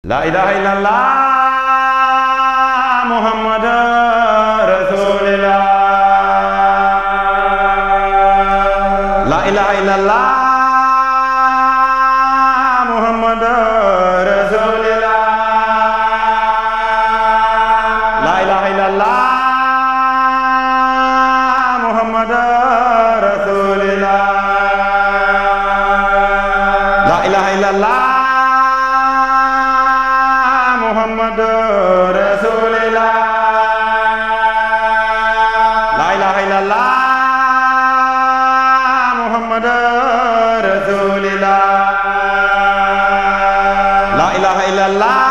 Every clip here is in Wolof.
La ilaha illallah Muhammad Rasulullah. La ilaha illallah Muhammad Rasulullah. La ilaha illallah Muhammad Rasulullah. La ilaha illallah Muhammad Rasulullah. La ilaha illallah Muhammad Rasulullah. La ilaha illallah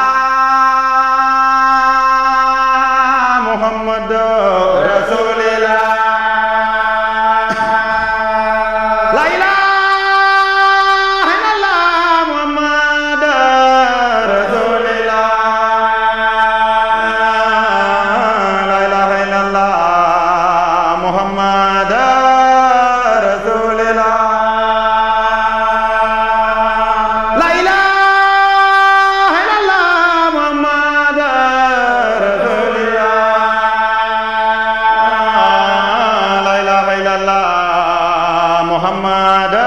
Muhammad Rasulullah. La ilaha illallah Muhammad Rasulullah. La ilaha illallah Muhammad Rasulullah. La ilaha illallah Muhammad Rasulullah. La ilaha illallah Muhammad Rasulullah.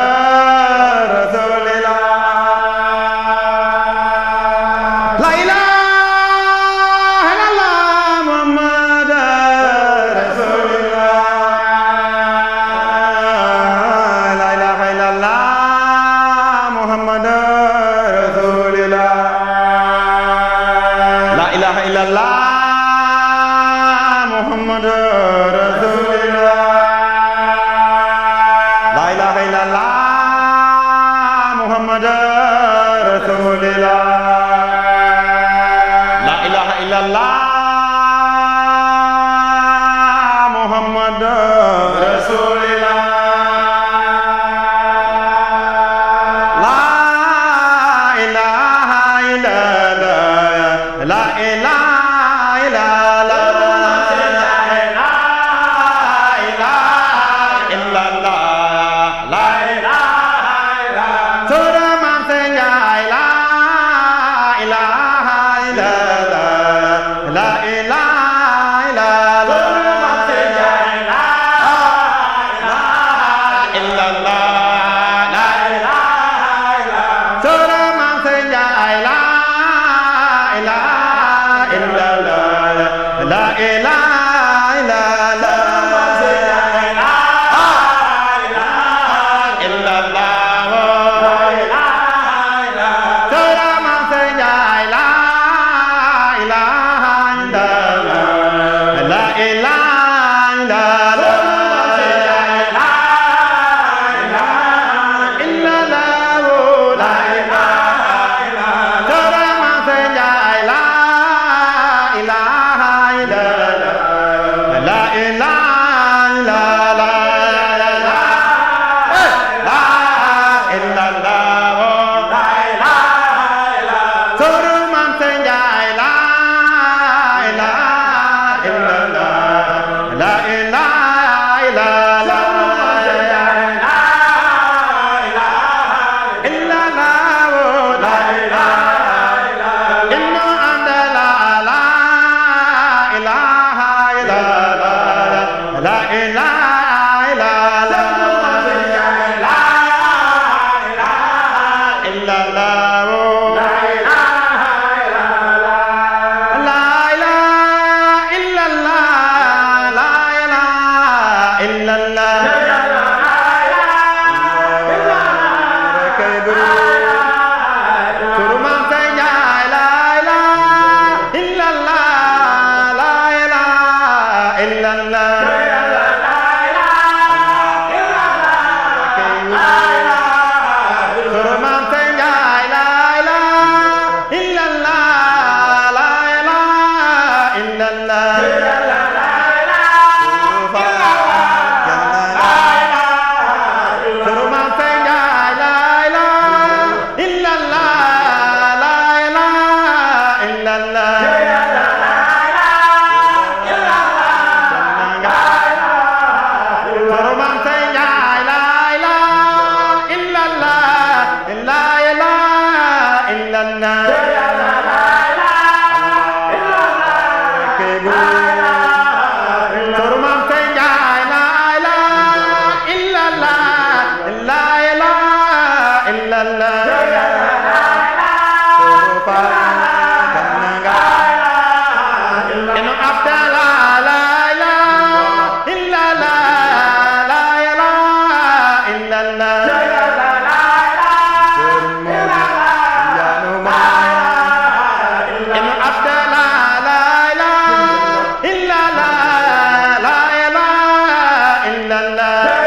La ilaha illallah Muhammad Rasulullah. La ilaha illallah Muhammad Rasulullah. La ilaha illallah Muhammad Rasulullah. La ilaha illallah Muhammad Rasulullah. La ilaha illallah Muhammad Rasulullah. La ilaha illallah. La ilaha illallah. La Fall kan nga Inu Abdallah la ilaha illallah la ilaha illallah Inu Abdallah la ilaha illallah la ilaha illallah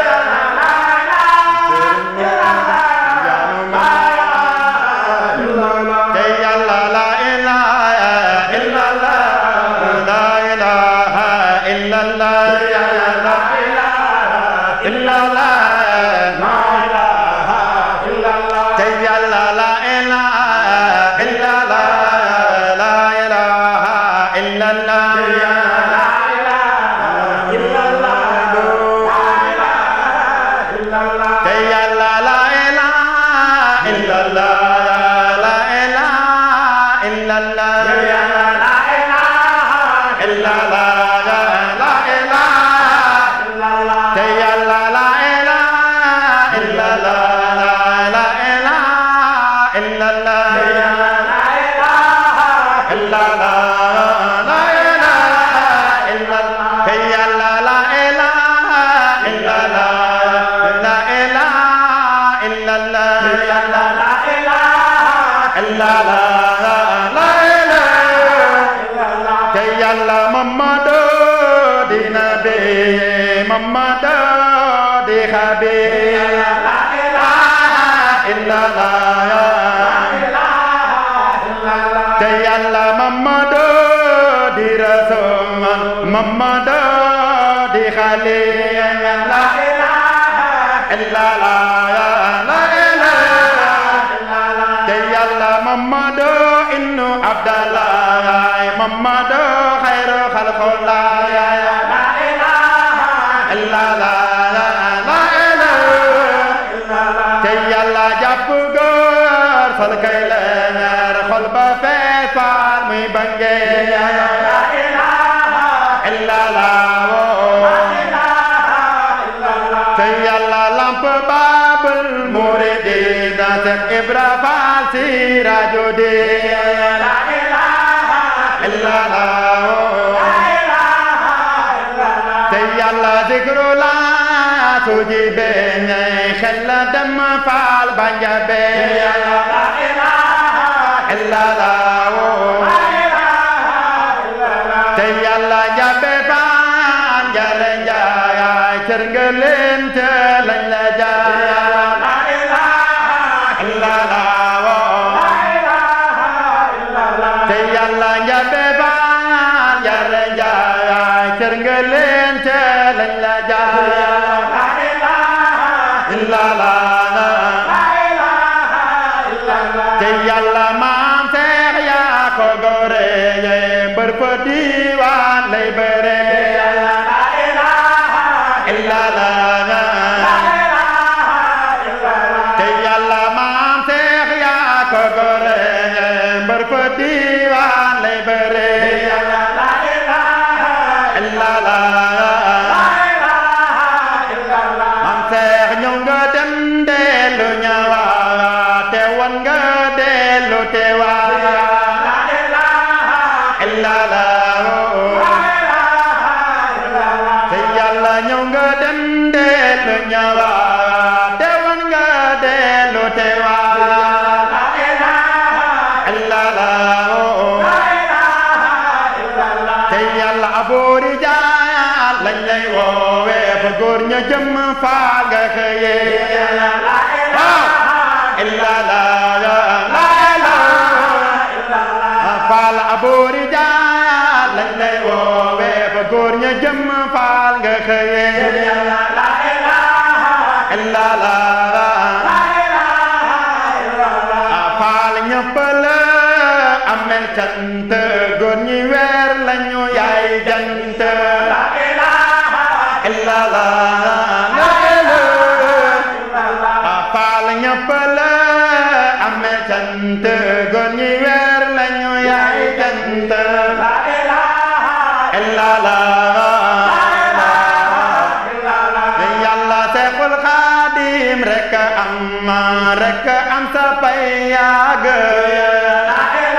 rek am sa pay yaa gën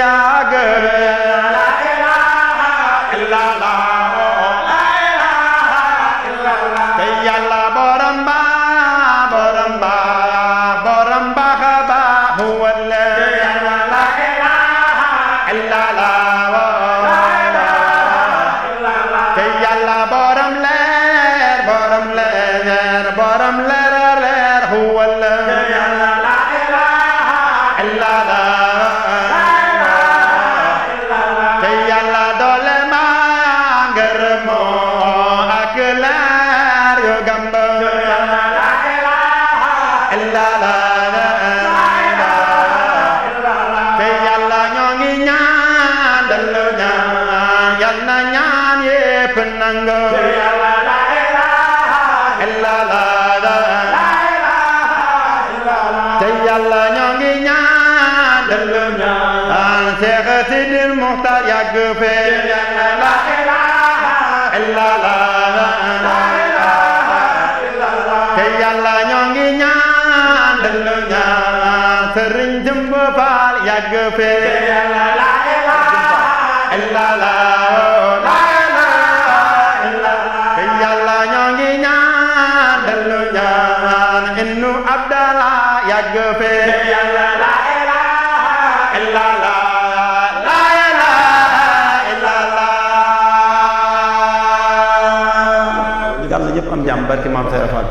yàgg la ilaha illallah te yàlla borom ba xaba huwa la ilaha illallah te yàlla borom leer huwa la ilaha illallah te yàlla doole ma ngërëmoo ak leer yu gamba te yàlla ñoo ngi ñaan dallu ñaan yal na ñaan yépp nangu te yàlla ñoo ngi ñaan dallu ñaan Seex Sidil Muxtaar yàgg fee la ilaha illallah te yàlla ñoo ngi ñaan dallu ñaan Sëriñ Jëmb Faal yàgg fee la ilaha illallah te yàlla ñoo ngi ñaan dallu ñaan Innu Abdallah yàgg fee la ilaha illallah yàlla ñëpp am jàmm barki maam Seex Faal